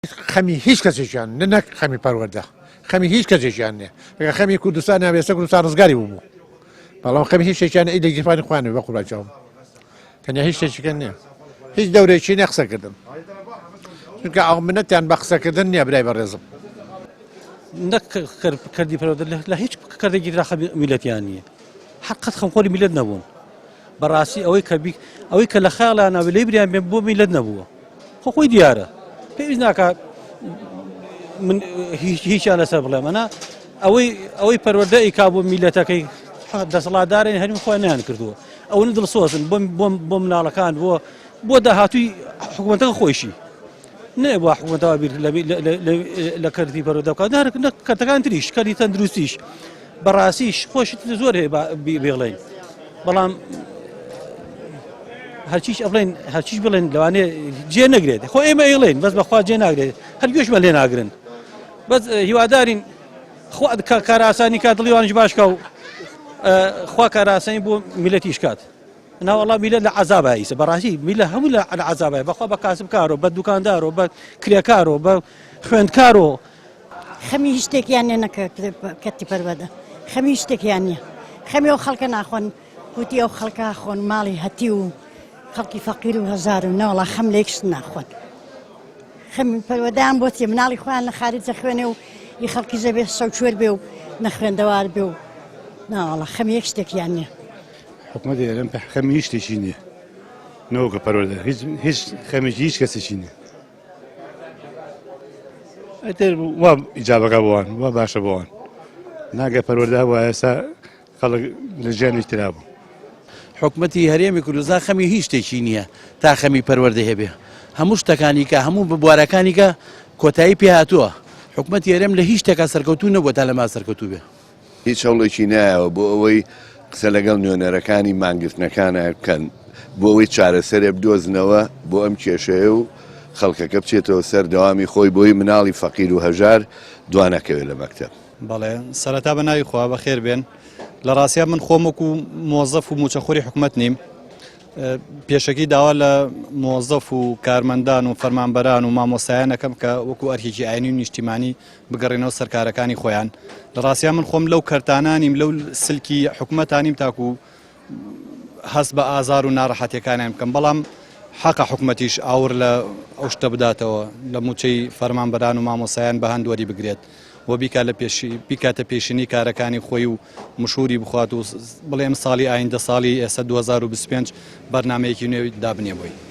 خەمی هیچ کەسێکیان نە نەک خەمی پەروەردە خەمی هیچ کەسێکیان نیە ئەگەر خەمی کوردستان نابێ ئێستا کوردستان ڕزگاری بوو بەڵام خەمی هیچ شتێکیان ئەی لە گیرفانی خۆیان بە قوربان چاوم تەنیا هیچ شتێکیان نییە هیچ دەورێکی نیە قسەکردن چونکە ئەو منەتیان بە قسەکردن نییە برای بەڕێزم. نەک کردی پەروەردە لە هیچ کردێکی ترا خەمی میلەتیان نییە هەر قەت خەمخۆری میلەت نەبوون بەڕاستی ئەوەی کە بی ئەوەی کە لە خەیاڵیان ناوێ لێی بریان بێن بۆ میلەت نەبووە خۆ خۆی دیارە پێویست ناکا من هیچیان لەسەر بڵێم ئەنا ئەوەی ئەوەی پەروەردە ئیکا بۆ میلەتەکەی دەسەڵاتدارن هەریم خۆیان نیان کردووە ئەوەنە دڵسۆزن بۆ بۆ بۆ مناڵەکان بۆ بۆ داهاتووی حکوومەتەکە خۆیشی نەبووە حکوومەتەوە بیر لە کەرتی پەروەردە بکات کەرتەکان تریش کەری تەندروستیش بەڕاستیش خۆشت زۆر هەیە بێڵێن بەڵام هەرچیش ئەڵێن هەرچیش بڵێن لەوانێ جێ نەگرێت خۆ ئێمە ئەیڵێن بەس بەخوا جێ ناگرێت هەر گوێشمان لێ ناگرن بەس هیوادارین خوا کارئاسانی کات دڵیوانش باشکە و خوا کارئاسانی بۆ میلەتیش کات ناوەڵا میلەت لە عذابە ئیسە بەڕاستی میلە هەموو لە عذابە بەخوا بە کاسبکارۆ بە دوکاندارۆ بە کرێکارۆ بە خوێندکارۆ خەمی هیچ شتێکیان نیە نەک کەرتی پەروەردە خەمی هیچ شتێکیان نییە خەمی ئەو خەڵکە ناخۆن وتی ئەو خەڵکە خۆن ماڵی هەتی و خەڵکی فەقیر و هەژار و نەوەڵا خەم لە یەک شت ناخۆن خەمی پەروەردەیان بۆ چیە مناڵی خۆیان لە خارجە خوێنێ و ئی خەڵکی ژەبێ شەوکوێر بێ و نەخوێندەوار بێ و ناوەڵا خەمی یەک شتێکیان نییە. حکومەتی هەرێم خەمی هیچ شتێکی نییە نەوەکە پەروەردە هیچ هیچ خەمێکی هیچ کەسێکی نییە. ئیتر وا ئیجابەکە بۆوان وا باشە بۆوان ناگە پەروەردە هەبووە ئێستا خەڵک لە ژیانی ترا بوو. حکومەتی هەرێمی کوردستان خەمی هیچ شتێکی نییە تا خەمی پەروەردەی هەبێ هەموو شتەکانی کە هەموو بوارەکانی کە کۆتایی پێ هاتووە حکومەتی هەرێم لە هیچ شتێکا سەرکەوتوو نەبووە تا لەما سەرکەوتوو بێ. هیچ هەوڵێکی نایەوە بۆ ئەوەی قسە لەگەڵ نوێنەرەکانی مانگرتنەکانە بکەن بۆ ئەوەی چارەسەرێ بدۆزنەوە بۆ ئەم کێشەیە و خەڵکەکە بچێتەوە سەر دەوامی خۆی بۆی مناڵی فەقیر و هەژار دوانەکەوێت لە مەکتەب. بەڵێ سەرەتا بە ناوی خوا بەخێر بێن لە ڕاستیا من خۆم وەکو مۆزەف و موچەخۆری حکومەت نیم پێشەکی داوا لە مۆزەف و کارمەندان و فەرمانبەران و مامۆستایان ئەکەم کە وەکو ئەرکێکی ئاینی و نیشتیمانی بگەڕێنەوە سەر کارەکانی خۆیان لە ڕاستیا من خۆم لەو کەرتانانیم لەو سلکی حکومەتانیم تاکو هەست بە ئازار و ناڕەحەتیەکانیان بکەم بەڵام حەقە حکومەتیش ئاور لە ئەو شتە بداتەوە لە موچەی فەرمانبەران و مامۆسایان بە هەند وەری بگرێت و بیکا لە پێشی بیکاتە پێشینی کارەکانی خۆی و مشوری بخوات و بڵێم ساڵی ئایندە ساڵی ئێستا 2025 بەرنمەیەکی نوێ دابنێ بۆی.